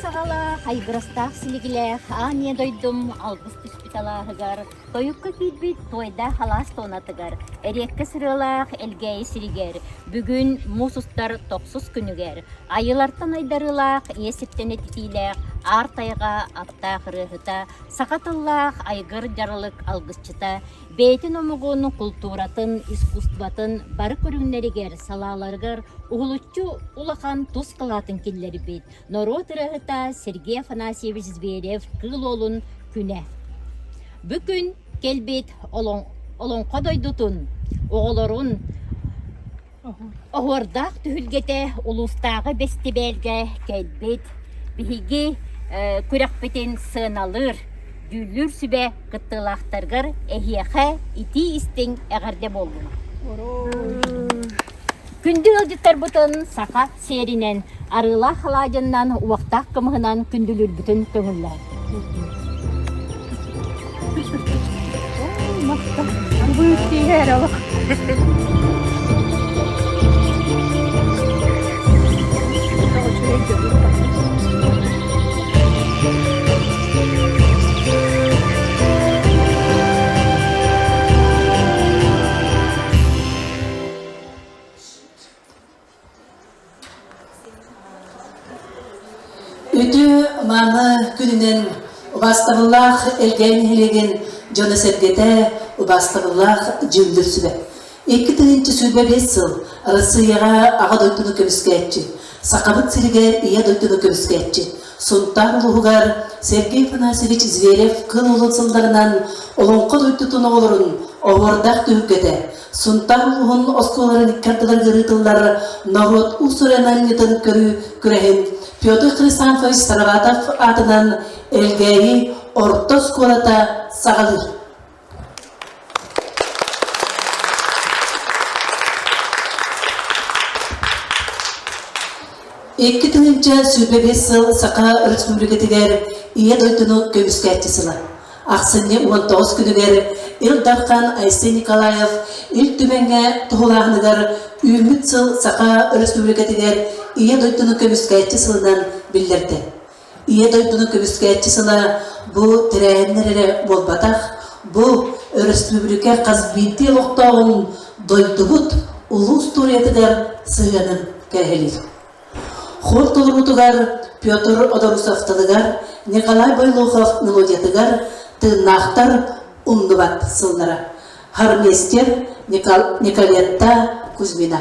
саҕалаах, айгырастаах силигилээх аан ийэ дойдум алгыс түспүт алааһыгар, тойукка киирбит туойдаах алаас туонатыгар, эриэккэ сырыалаах Элгээйи сиригэр, бүгүн муус устар тохсус күнүгэр, айылартан айдарыылаах ийэ сиртэн этитиилээх аар тайҕа аптаах ырыаһыта, саха тыллаах айгыр дьаралык алгысчыта бэйэтин омугун култууратын, искусствотын бары көрүҥнэригэр, салааларыгар уһулуччу улахан тус кылаатын киллэрбит норуот ырыаһыта Сергей Афанасьевич Зверев Кыыл Уолун күнэ. Бу күн кэлбит Олоҥхо дойдутун оҕолорун Оһуордаах түһүлгэтэ улуустааҕы бэстибээлгэ кэлбит биһиги күрэхпитин сыаналыыр дьүүллүүр сүбэ кыттыылаахтарыгар эһиэхэ итии-истиҥ эҕэрдэ буоллун! Күндү ыалдьыттарбытын саха сиэринэн арыылаах алаадьыннан уохтаах кымыһынан күндүлүүрбүтүн көҥүллээн. Үтүө мааны күнүнэн убаастабыллаах Элгээн нэһилиэгин дьоно-сэргэтэ, убаастабыллаах дьүүллүүр сүбэ. 2025 сыл Арассыыйаҕа Аҕа дойдуну көмүскээччи, Сахабыт сиригэр Ийэ дойдуну көмүскээччи, Сунтаар улууһугар Сергей Афанасьевич Зверев кыл уолун сылларынан Олоҥхо дойдутун оҕолорун оһуордаах түһүлгэтэ Сунтаар улууһун оскуолаларын икки ардыларыгар ыытыллар норуот уус-уран айымньытын көрүү күрэһин Петр Хрисанфович Староватов аатынан Элгээйи орто оскуолата саҕалыыр. 2025 сыл Саха Республикатыгар Ийэ дойдуну көмүскээччи сыла. Ахсынньы 19 күнүгэр Ил Дархан Айсен Николаев Ил Түмэҥҥэ туһулааһыныгар үүммүт сыл Саха Өрөспүүбүлүкэтигэр Ийэ дойдуну көмүскээччи сылынан биллэрдэ. Ийэ дойдуну көмүскээччи сыла бу тэрээһиннэр эрэ буолбатах, бу өрөспүүбүлүкэ хас биирдии олохтооҕун дойдубут улуу устуоруйатыгар сыһыанын кэрэһилиир. Хор толоруутугар Петр Одорусов тылыгар, Николай Бойлохов мелодиятыгар «Тыыннаахтар умнубат сыллара» хормейстер Николетта Кузьмина.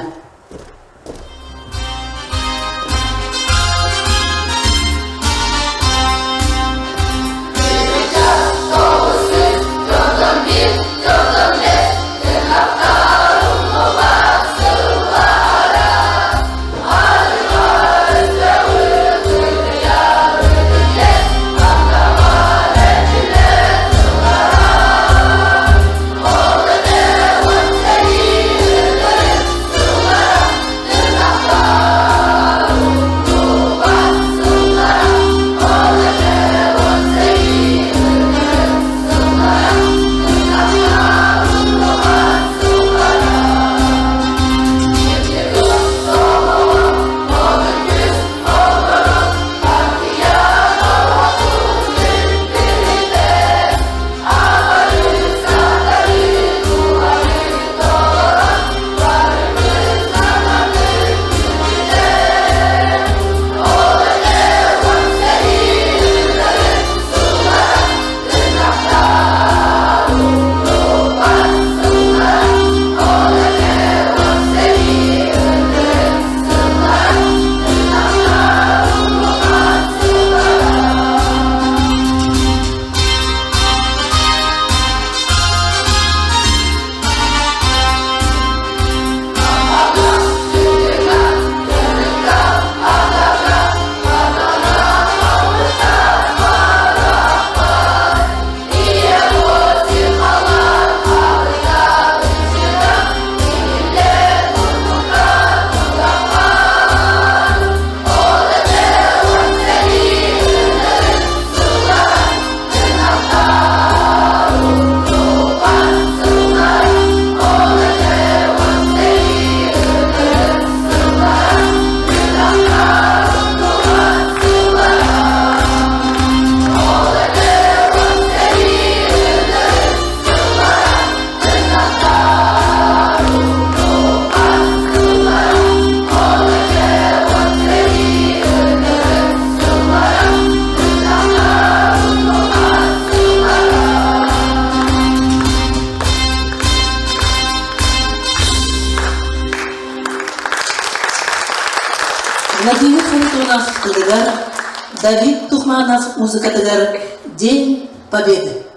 Никонов тылыгар, Давид Тухманов музыкатыгар «День Победы».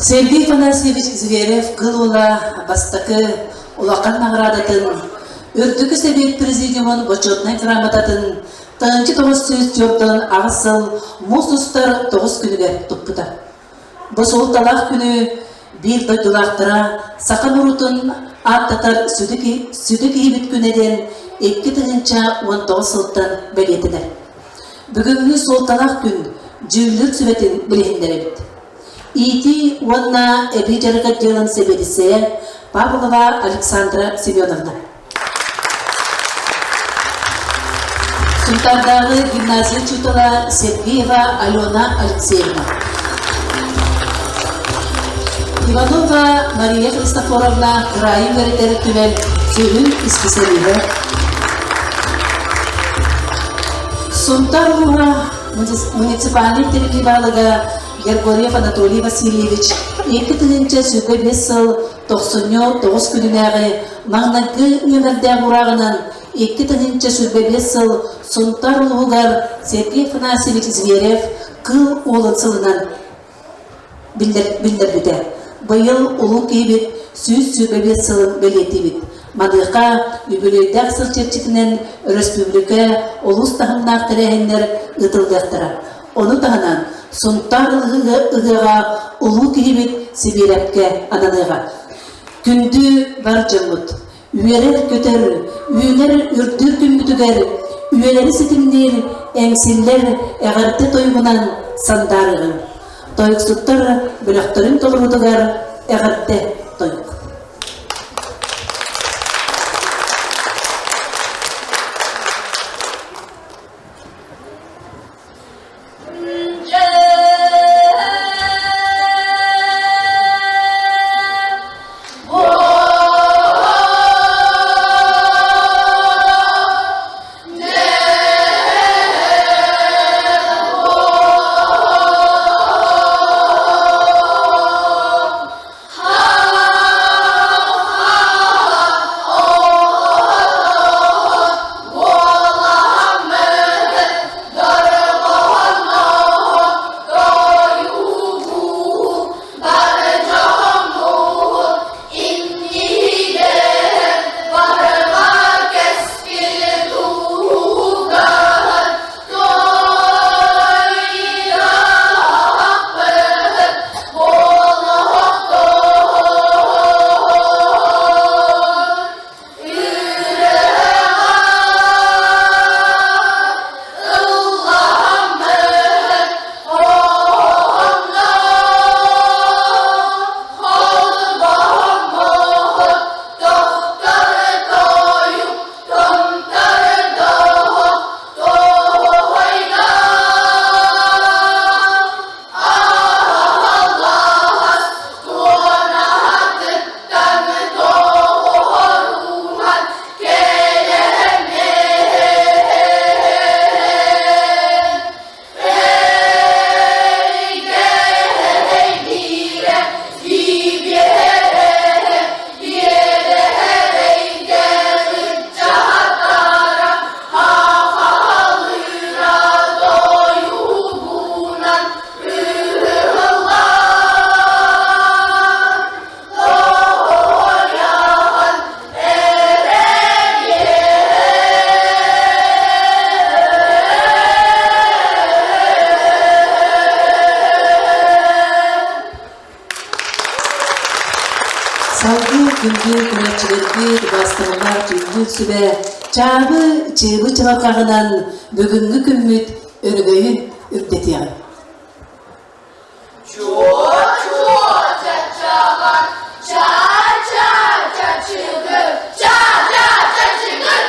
Сергей Афанасьевич Зверев кыл уола бастакы улахан наҕараадатын Үрдүкү Сэбиэт Президиумун бочуотунай грамотатын 1948 сыл муус устар тоҕус күнүгэр туппута. Бу суолталаах күнү биир дойдулаахтара саха норуотун ааттатар сүдү киһибит күнэ диэн 2019 сылтан бэлиэтэнэр. Бүгүҥҥү суолталаах күн дьүүллүүр сүбэтин билиһиннэрэбит. Иитии уонна эбии дьарык отделын сэбиэдиссэйэ Павлова Александра Семеновна. Сунтаардааҕы гимназия учуутала Сергеева Алена Алексеевна. Иванова Мария Христофоровна кыраайы үөрэтэр түмэл сүрүн исписэлииһэ. Сунтаар улууһа муниципальнай тэриллии баһылыга Григорьев Анатолий Васильевич 2025 сыл тохсунньу 9 күнүнээҕи маҥнайгы нүөмэрдээх урааҕынан 2025 сыл Сунтаар улууһугар Сергей Афанасьевич Зверев Кыыл Уолун сылынан биллэрбитэ. Быйыл улуу киһибит 125 сылын бэлиэтиибит. Маныаха үбүлүөйдээх сыл чэрчитинэн өрөспүүбүлүкэ улуус таһымнаах тэрээһиннэр ыытыллыахтара. Ону таһынан Сунтаар ыһыаҕа улуу киһибит Сибиирэпкэ ананыаҕа. Күндү бар дьоммут, үөрэр-көтөр, үүнэр үрдүүр күммүтүгэр үйэлэри ситимниир эҥсиллэр эҕэрдэ тойугунан сандаарыаҕыҥ. Тойуксуттар бөлөхтөрүн толоруутугар эҕэрдэ тойук. Салгыы күндү күнэччилэрбит, убаастабыллаах дьүүллүүр сүбэ, чаабы чыыбы чабырҕаҕынан бүгүҥҥү күммүт өрөгөйүн үрдэтиэҕиҥ. Чуо-чуо чачаҕар, ча-ча чачыгыр, ча-ча чачыгыр,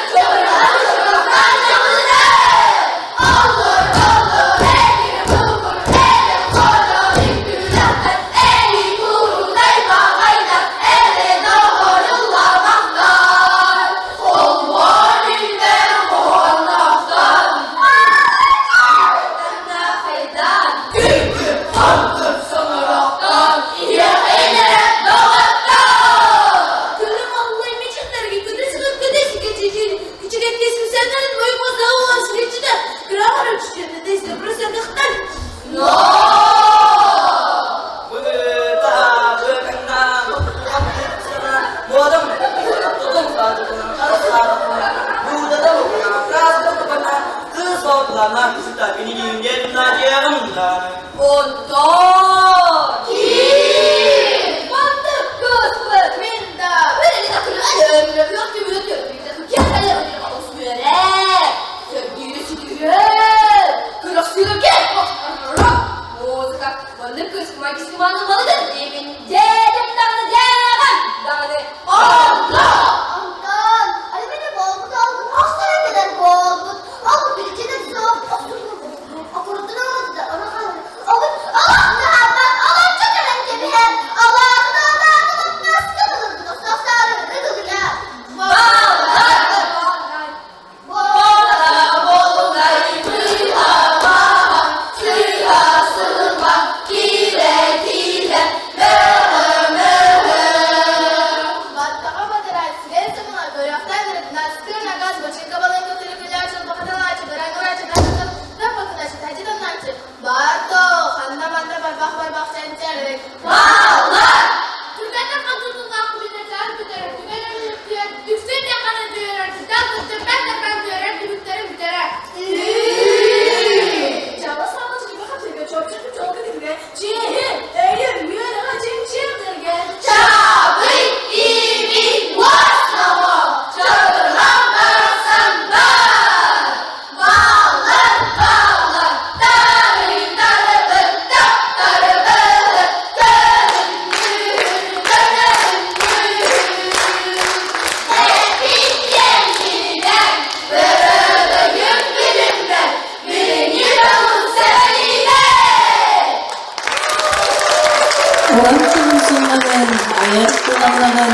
Бэрт тылланан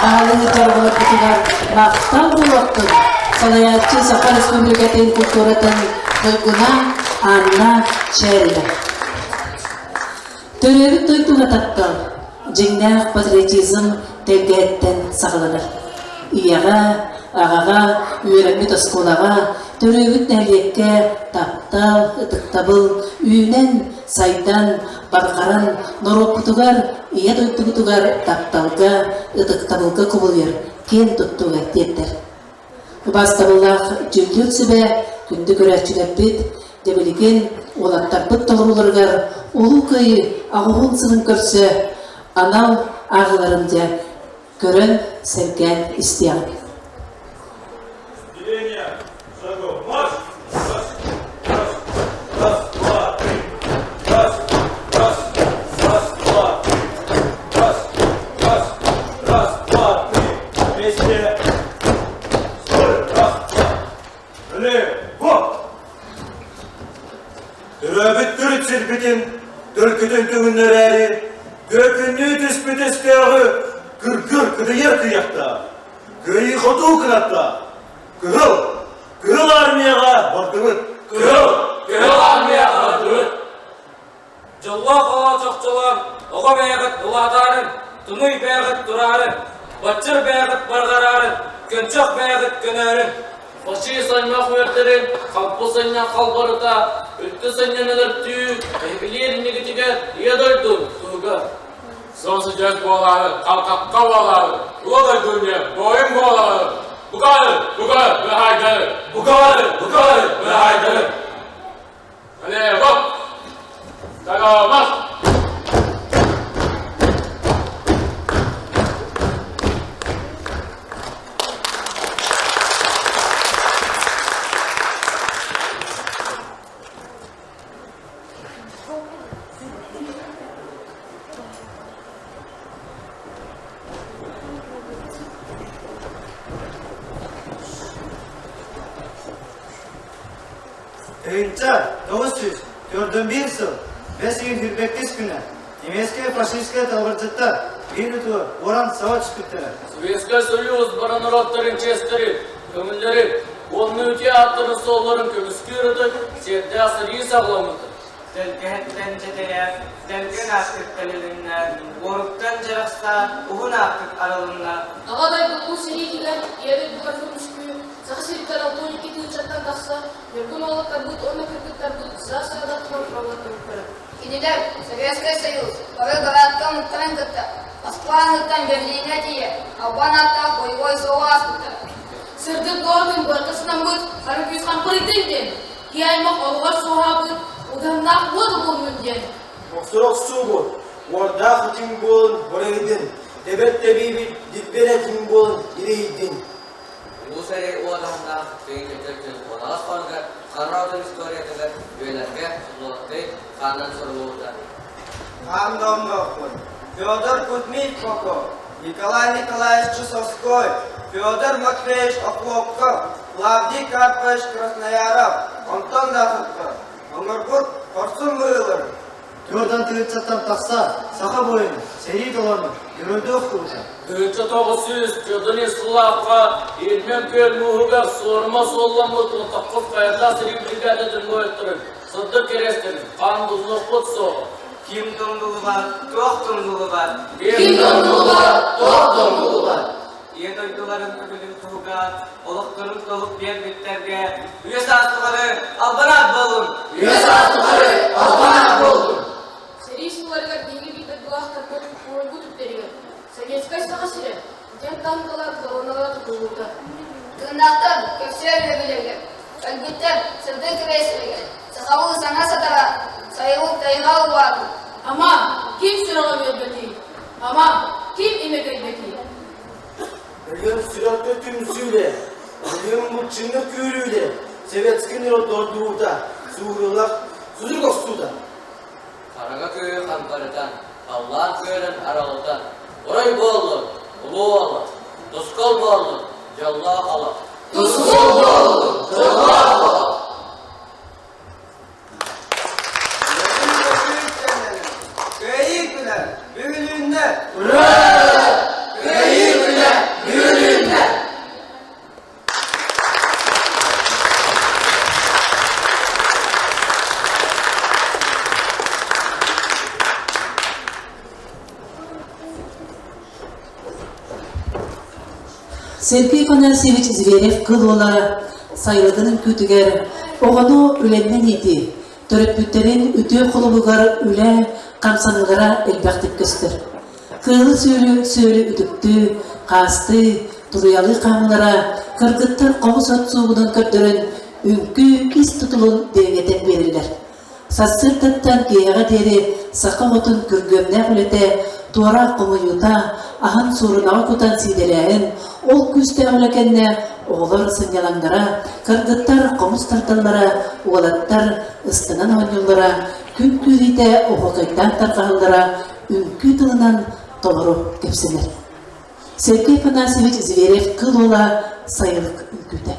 аһылыгы торҕолорбутугар махтал буолуохтун! Салайааччы Саха Республикатын культуратын туйгуна Анна Чээрина. Төрөөбүт дойдуга таптал, дьиҥнээх патриотизм тэлгэһэттэн саҕаланар. Ийэҕэ, аҕаҕа, үөрэммит оскуолаҕа, төрөөбүт нэһилиэккэ таптал, ытыктабыл үүнэн, сайдан, барҕаран, норуоппутугар, Ийэ дойдубутугар тапталга, ытыктабылга кубулуйар киэн туттууга тиэрдэр. Убаастабыллаах дьүүллүүр сүбэ, күндү көрөөччүлэрбит, дьэ билигин уолаттарбыт толорууларыгар Улуу Кыайыы аҕыһын сылын көрсө анал ааҕыыларын дьэ көрөн, сэргээн истиэҕиҥ. Деление, шагов, марш! Раз, раз, раз, два, три. Раз, раз, раз, два, три. Раз, раз, раз, два, три. Вместе. Стой, раз, два. Влево! Төрөөбүт төрүт сирбитин төлкүтүн түҥүннэрээри, түөкүннүү түспүт өстөөҕү кыргыр кыдыйар кыйахтаах, кыайыы-хотуу кынаттаах, Кыһыл, Кыһыл Армияҕа бардыбыт! Кыһыл, Кыһыл Армияҕа бардыбыт! Дьоллоох оҕо чохчолоон, оҕо бэйэҕит улаатаарын, туҥуй бэйэҕит тураарын, баччыр бэйэҕит барҕараарын, көнчөх бэйэҕит көнөөрүн. Фашист аймах үөрдэрин, хампы сынньан халбарыта, үлтү сынньан өлөртүү, эһигилиир иннигитигэр Ийэ дойдун туһугар. Соосудьас буолаары, халхахха буолаары, уол дойдуня, буойун буолаары, букары, букары, быһайдары, букары, букары, быһайдары. Налево! Дагомас! Тыһыынча 941 сыл бэс ыйын сүүрбэккис күнэ немецкэй фашистскай талбырдьыттар биир утуо уоран саба түспүттэрэ. Советскай Союз бары норуоттарын чиэстэрин, көҥүллэрин уонна үтүө ааттарын суолларын көмүскүүр ытык сиэрдээх сэрии саҕаламмыта. Тэлгэһэттэн дьэдэйэр, дэлгэн аартыктан үлүннэ, уоруктан дьарахса, уһун аартык арылынна. Аҕа дойду Улуу сэриитигэр Ийэ дойдуга көмүскүү, Саха сириттэн 62 тыһыынчаттан тахса ньургун уолаттарбыт уонна кыргыттарбыт саа-саада туран фроҥҥа Кинилэр Советскай Союз бары парадка омуктарын кытта Москва аныттан Берлиҥҥэ тиийэ албан ааттаах боевой суолу ааспыттара. Сырдык доҕор барыта санаммыт, хара күүс хампырыйдын диэн, киһи аймах олоҕор суоһаабыт удаһыннаах уот угуллун диэн. Охсор охсуубут, уордаах итиҥ буолан барыйдын, тэбэр тэбиибит дирбэр этиҥ буолан ирэйдин. Улуу сэрии уодаһыннаах тыын уодаҕас хоругар Хараатын историятыгар үөлэргэ уолаттыы хаанынан суруллубута. Хаан домноохпун Федор Кузьмич Попов, Николай Николаевич Чусовской, Федор Матвеевич Охлопков, Клавдий Карпович Краснояров, Антон Дахытков, оҥорбут хорсун быһыыларын Төрдөн тыһыынчаттан тахса саха буойун сэрии толорун геройдуох туһута. 1900 сыллаахха Ильмен күөл мууһугар суорума суолламмыт Лотокков хайата сэрии бригадатын буойуттарын сырдык кэриэстэрин хаан буллуохпут суоҕа. Ким тумнулубат, туох тумнулубат? Ким тумнулубат, туох тумнулубат? Ийэ дойдуларын көҥүлүн туһугар олохторун толук биэрбиттэргэ үйэ саас тухары албан буолун! Үйэ саас тухары албан буолун! Сэрии сылларыгар биһиги биир дойдулаахтарбыт уруйбут үптэригэр Советскай Саха сирэ диэн танкалар колонналара тутуллубута. Тыыннаахтар көрсүөр өбүгэлэригэр, өлбүттэр сырдык кэриэстэригэр сахалыы саҥа сатара, сайылык тайҕа угаатын. Ама, ким сүрэҕэ үөрбэтий? Ама, ким имэ көйбөтүй? Өлүөн сүрэххэ түмсүүлэ, өлүөн муччуҥҥа күүрүүлэ, советский народ дордуута, суурулар судург охсуута. Хараҥа кыыһы хампарытан, халлаан күөлүн аралытан, Урай буоллун, улуу олох, тускул буоллун, дьоллоох олох! Тускул буоллун, дьоллоох олох! Кыайыы күнэ бүгүнүннэ! Ура! Сергей Афанасьевич Зверев кыл уола сайылыгын үҥкүүтүгэр оҕону үлэннэн иитии, төрөппүттэрин үтүө холобугар үлэ хамсаныылара элбэхтик көстөр. Кыылы-сүөлү сүөлү үтүктүү, хаастыы, туруйалыы хаамыылара кыргыттар хомус от суугунун көрдөрөн үҥкүү ис тутулун дириҥэтэн биэрэллэр. Сарсыардаттан киэһэҕэ диэри саха оҕотун күргүөмнээх үлэтэ, туораах хомуйуута, аһын суорунаҕа кутан сиидэлээһин, ол күүстээх үлэ кэннэ оҕолор сынньалаҥнара, кыргыттар хомус тардаллара, уолаттар ыстанан оонньууллара, күн күүрүүтэ оһуокайдаан тарҕаһаллара үҥкүү тылынан толору кэпсэнэр. Сергей Афанасьевич Зверев Кыл уола сайылык үҥкүүтэ.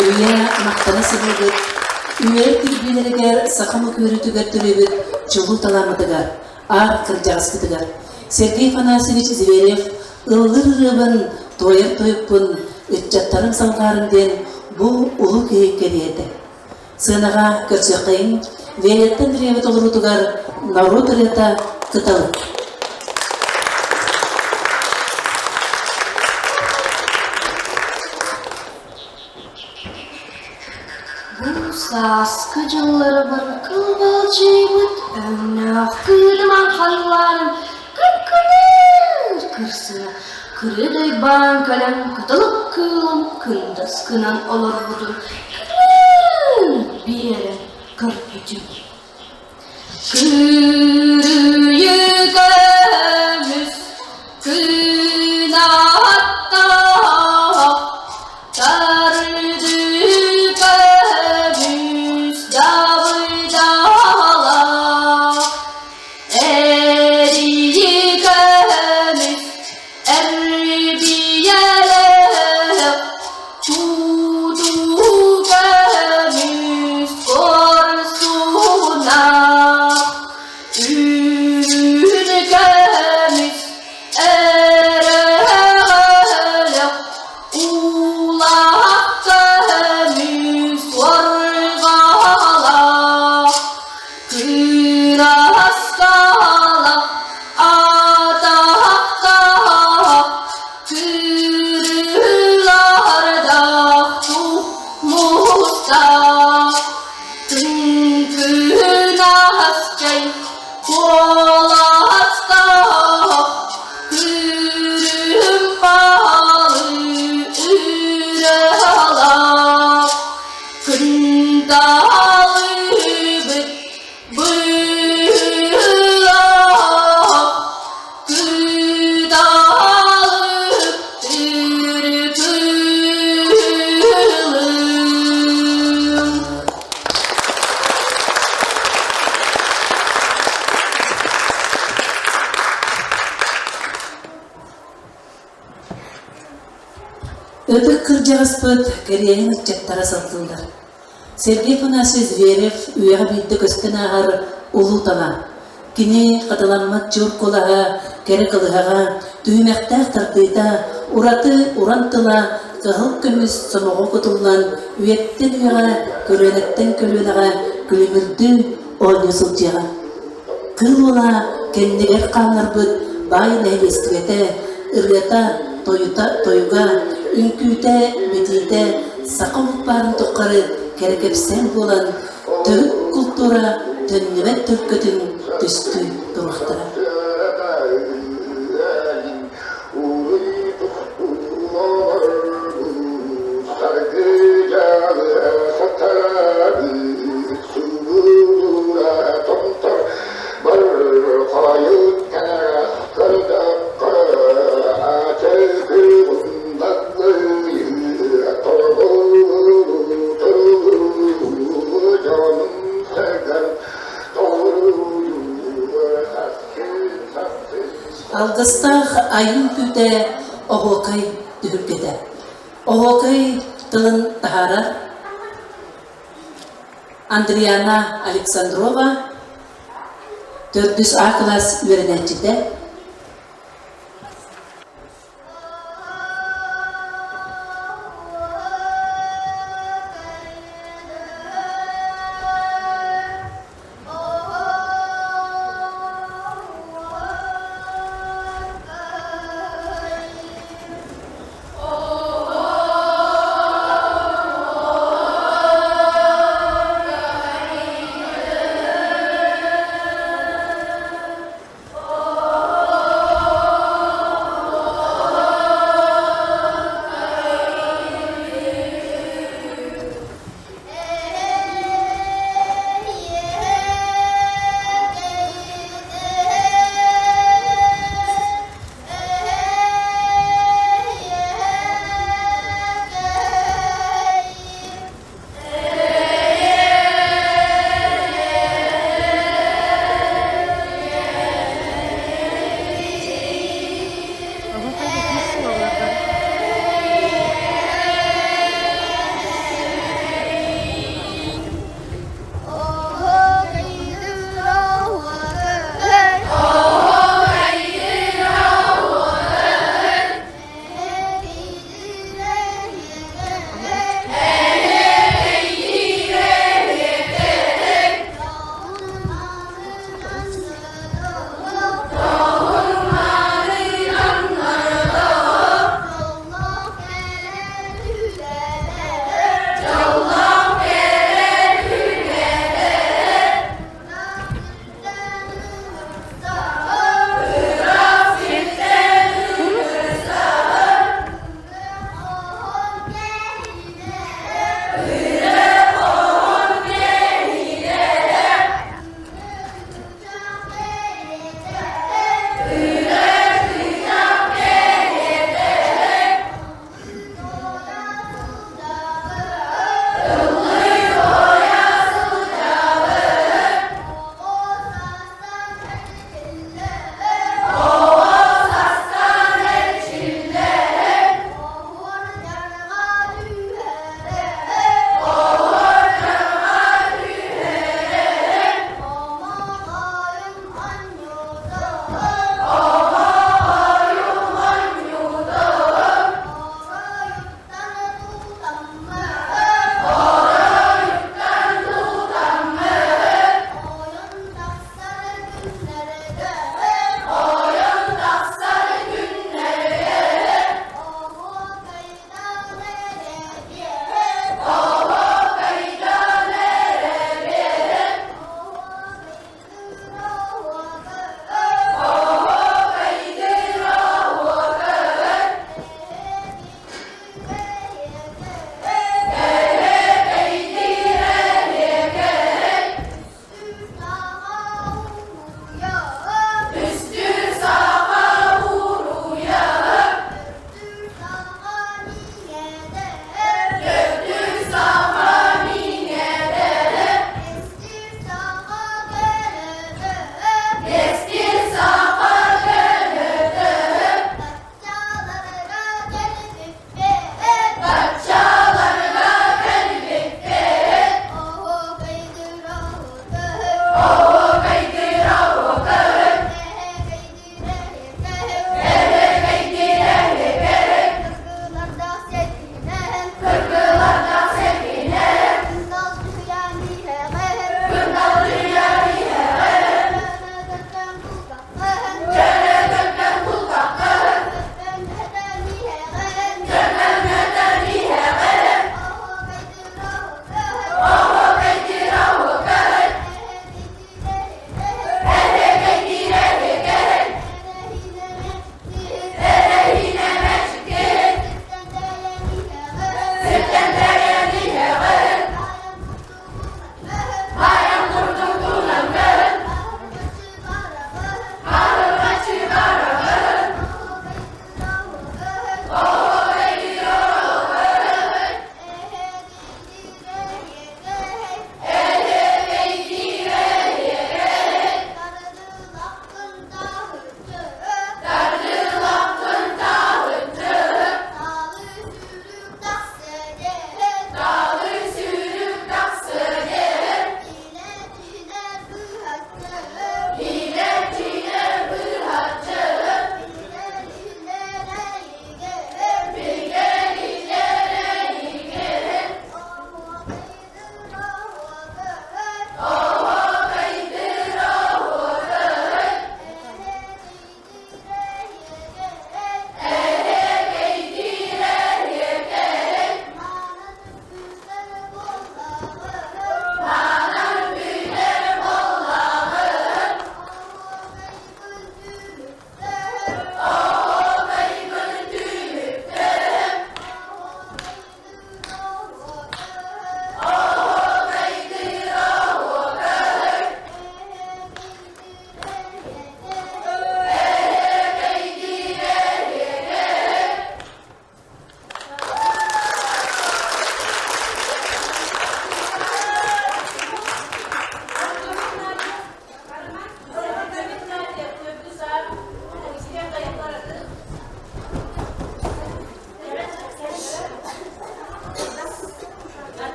Сүгүрүйэ махтана саныыбыт, үөрэр кирбиилэригэр саха омук үөрүүтүгэр төрөөбүт чулуу талааммытыгар, аар кырдьаҕаспытыгар Сергей Афанасьевич Зверев ыллыыр ырыабын, туойар тойукпун, ыччаттарым салҕаарын диэн бу улуу киһи кэриэтэ. Сыанаҕа көрсүөххэйиҥ, Виолетта Андреева толоруутугар норуот ырыата «Кыталык». Бу сааскы дьылларбар кылбалдьыйбыт өҥнөөх кыыдаман халлааным кып-кыныр кырсына кырыдайбаан кэлэн кыталык кыылым кындас гынан олорбутун кытылын биэрэн көрбүтүм. Кырыйы көмүс кынаттаах Тарды көмүс дабыдалаах Эрийи көмүс эрбийэлээх Тутуу көмүс хорсунаах Үүн көмүс эрэҕэлэх Улаах көмүс уорҕалаах Кыраскалах атахтаах Кырыылардаах тумустаах Тыҥкынас чэй куоластаах Күрүм балы ырыалаах Кындалыбыт быылаах Кыдалык түркүлүм. Ытык кырдьаҕаспыт кэриэһин ыччаттара салгыыллар. Сергей Афанасьевич Зверев үйэҕэ биирдэ көстөн ааһар улуу талаан. Кини хатыламмат чуор куолаһа, кэрэ кылыһаҕа, түһүмэхтээх тардыыта, ураты уран тыла кыһыл көмүс сомоҕо кутуллан үйэттэн үйэҕэ, көлүөнэттэн көлүөнэҕэ күлүмүрдүү оонньуу сылдьыаҕа. Кыыл уола кэннигэр хаалларбыт баай нэһилиэстибэтэ, ырыата, тойута, тойуга, үҥкүүтэ, битиитэ саха омук баарын тухары кэрэ кэпсээн буолан, төрүт култуура төннүбэт төлкөтүн түстүү туруохтара. Алгыстаах айым күүтэ оһуокай түһүлгэтэ. Оһуокай тылын таһаарар Андриана Александрова, төрдүс А кылаас үөрэнээччитэ.